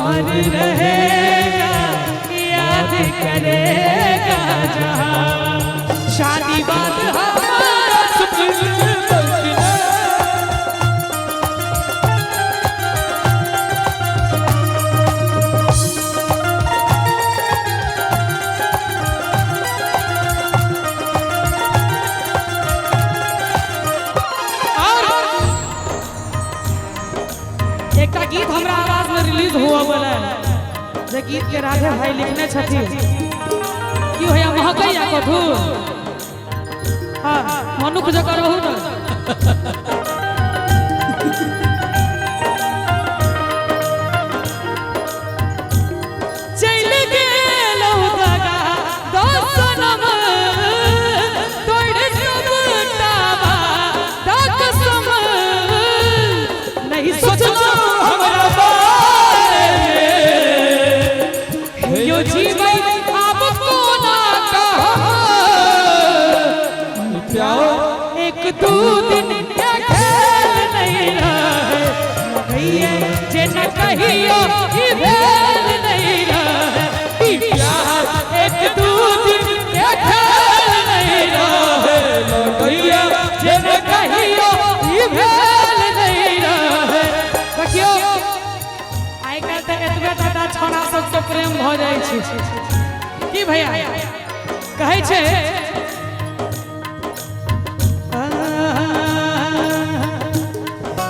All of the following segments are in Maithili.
अमर रहेगा, याद करेगा जहां। शादी बाद हमारा और एकटा गीत हमरा आवाज में रिलीज हुआ वाला है, जे गीत के राधे भाई लिखने छथिन। की होया महकैया कथू? हाँ, मनुख जकाँ रहू न। चलि गेलहुँ दगा दस सनम, तोड़ि सबटा वादा कसम, नहीं सोचलहुँ हमरा बारे में, यो जीबै आब कोना कहब। प्यार एक दू दिन के खेल नहीं रहे, लगैये जे न कहियो ई भेल नहीं रहे। ई प्यार एक दू दिन के खेल नहीं रहे, लगैये जे न कहियो ई भेल नहीं रहे। देखियौ, आइ काल्हि तऽ एतबे टाटा छौड़ा सबसँ प्रेम भऽ जाइ छै। की भैया कहै छै?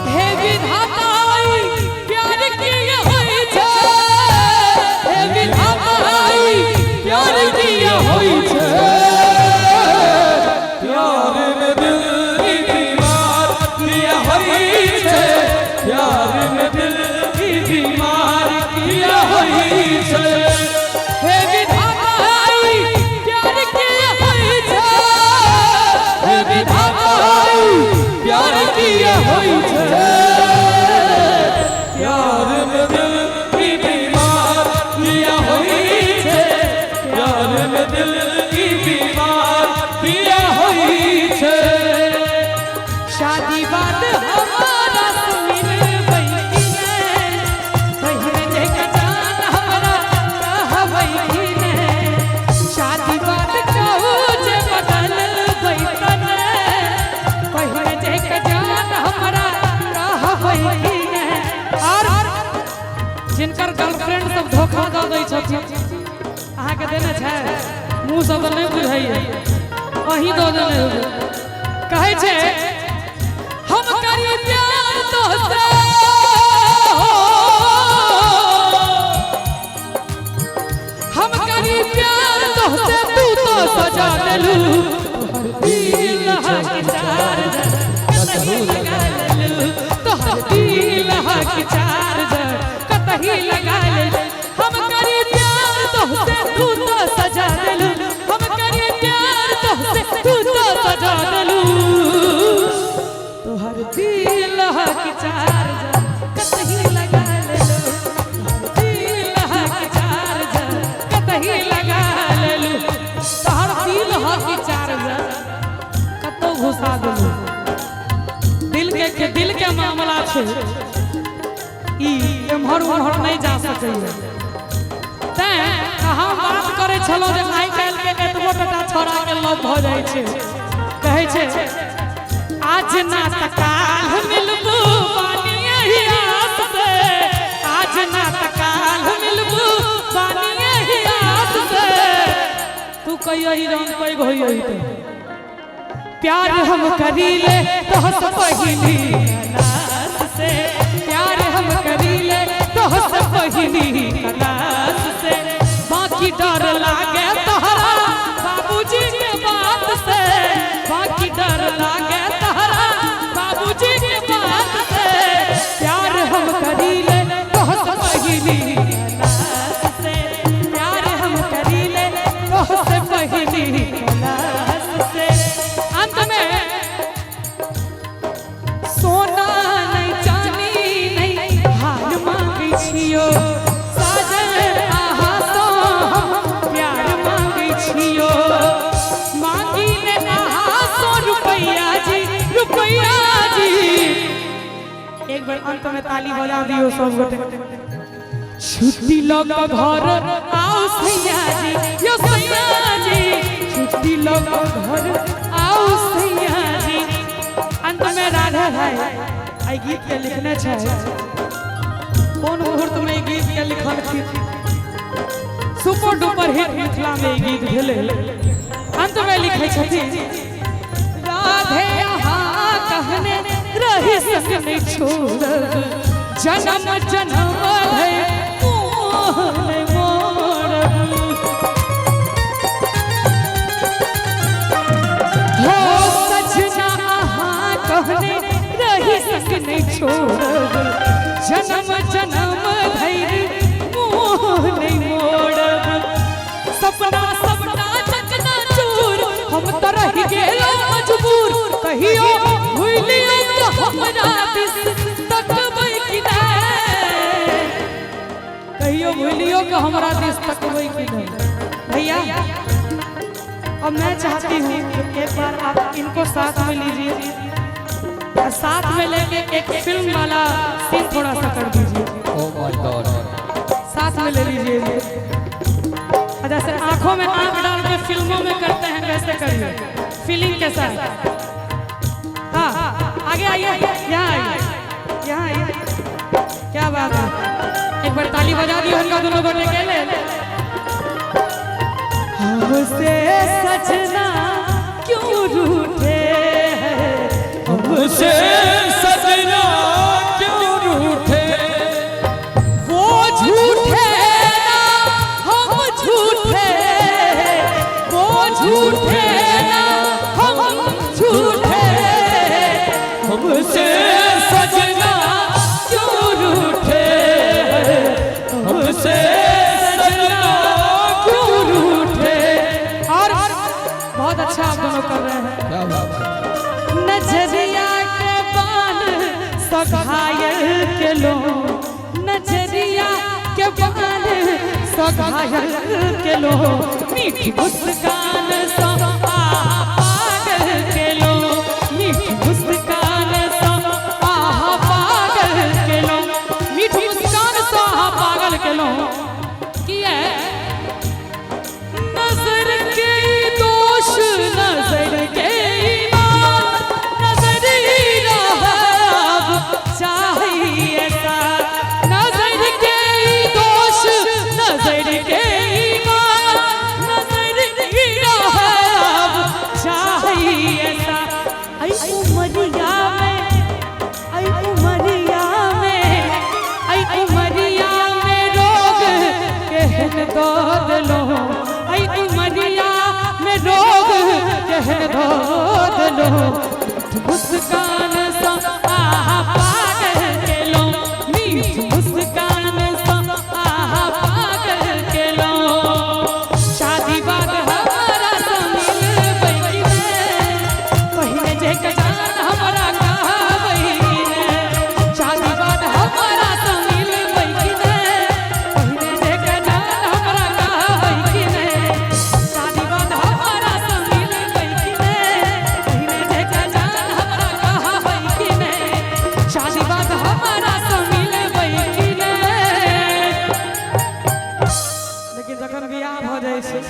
हे विधाता, ई प्यार की होइ छै? हे विधाता, ई प्यार की होइ छै? प्यार में दिल की बीमार किया होई छै, प्यार में दिल की बीमार किया होई छै? हे विधाता, ई प्यार की होइ छै? हे विधाता, ई प्यार किया होई छै? प्यार में दिल की बीमार किया होई छै, प्यार में दिल की बीमार किया होई छै? शादी बाद हमारा सुन बैठिने, पहिने जे जान हमरा कहबैने। शादी बाद कहू जे बदल बैतने, पहिने जे जान हमरा कहबैने। और जिनकर गर्लफ्रेंड सब धोखा दऽ दै छथिन, अहाँके देने छै? मुँह सब तऽ नहि बुझैए, अहीं दऽ देने हेबै। कहै छै, हम करी प्यार तोहसे, हम करी प्यार तोहसे, तू तो सजा देलू। तोहर दिल हक चार्जर कतही लगा लेलू, तोहर दिल हक चार्जर कतही लगा लेलू। हम करी प्यार तोहसे, तू तो सजा देलू। हम करी प्यार तोहसे, तू तो सजा देलू। तोहर दिल हक चार्जर कतही लगा लेलू, तोहर दिल हक चार्जर कतही लगा लेलू। तोहर दिल हक चार्जर कतौ घुसा देलू। दिल के मामला छै ई, एम्हर उम्हर नहि जा सकैए। तैं हम बात करै छलहुँ जे आइ काल्हि के एतबो टटा छौड़ा के लव भऽ जाइ छै। कहै छै, आज ना त काल्हि मिलबू बानी एही आस से, आज ना त काल्हि मिलबू बानी एही आस से। तू कहियो ही रंग पैघ होइयो तऽ प्यार हम करीले तोहस पहिली क्लास से, प्यार हम करीले तोहस पहिली क्लास से। बाकी डर लागे तोहरा बाबूजी के बात से, बाकी डर लागे तोहरा बाबूजी के बात से। प्यार हम करीले तोहस पहिली क्लास से, प्यार हम करीले तोहस पहिली क्लास से। अंत में, सोना नहीं चानी नहीं हार मांगै छियो, साजन अहाँ सँ हम प्यार मांगै छियो। मांगी ने अहाँ सँ रुपैया जी, रुपैया जी। एक बेर अंत में ताली बजा दियो सब गोटे। छुट्टी लऽ कऽ घर आओ सैया जी, यो सैया जी, छुट्टी लऽ कऽ घर आओ सैया जी। अंत में राधे भाई एहि गीत के लिखने छै। कोन मुहूर्त में ई गीत के लिखलखिन? सुपर डुपर हिट मिथिला में ई गीत भेलै। अंत में लिखै छथिन, राधे अहाँ कहने रही संग नहि छोड़ब, जन्म जन्म धरि मोह नहि मोड़ब। हो सजना अहाँ कहने रही संग नहि छोड़ब, जन्म जन्म धरि मोह नहि मोड़ब। सपना सपना चकनाचूर, हम तऽ रहि गेलो मजबूर, कहियो भूलियो तऽ हमरा दिस तकबै कि नहि, कहियो भूलियो कि हमरा दिस तकबै कि नहि। भैया, अब मैं चाहती हूँ कि एक बार आप इनको साथ में लीजिए और साथ में लेके एक फिल्म वाला सीन थोड़ा सा कर दीजिए। Oh my God. साथ में ले लीजिए और जैसे आंखों में आंख डाल के फिल्मों में करते हैं वैसे करिए, फीलिंग के साथ। हाँ, आगे आइए, यहाँ आइए, यहाँ आइए। क्या बात है! एक बार ताली बजा दियो उनका दोनों गोटे के ले। हमसे सजना क्यों रूठे हैं, हमसे सजना क्यों रूठे, वो झूठे ना हम झूठे, वो झूठे ना हम झूठे, हमसे सजना क्यों रूठे, हमसे सजना क्यों रूठे। और बहुत अच्छा आप दोनों कर रहे हैं। क्या बात है! नजरिया के बाण सँ घायल केलो, नजरिया के बाण सँ घायल केलो, मीठ मुस्कान सँ आहा पागल केलो, मीठ मुस्कान सँ आहा पागल केलो, मीठ मुस्कान सँ आहा पागल केलो। किया? नजर के दोष, नजर के ईमान, नजर ही रहब चाहिए साथ। नजर के दोष, नजर के ईमान, नजर ही रहब चाहिए साथ। ऐ उमरिया में, ऐ उमरिया में, ऐ उमरिया में रोग केहन दऽ देलो, ऐ उमरिया में रोग केहन दऽ देलो, मुस्कान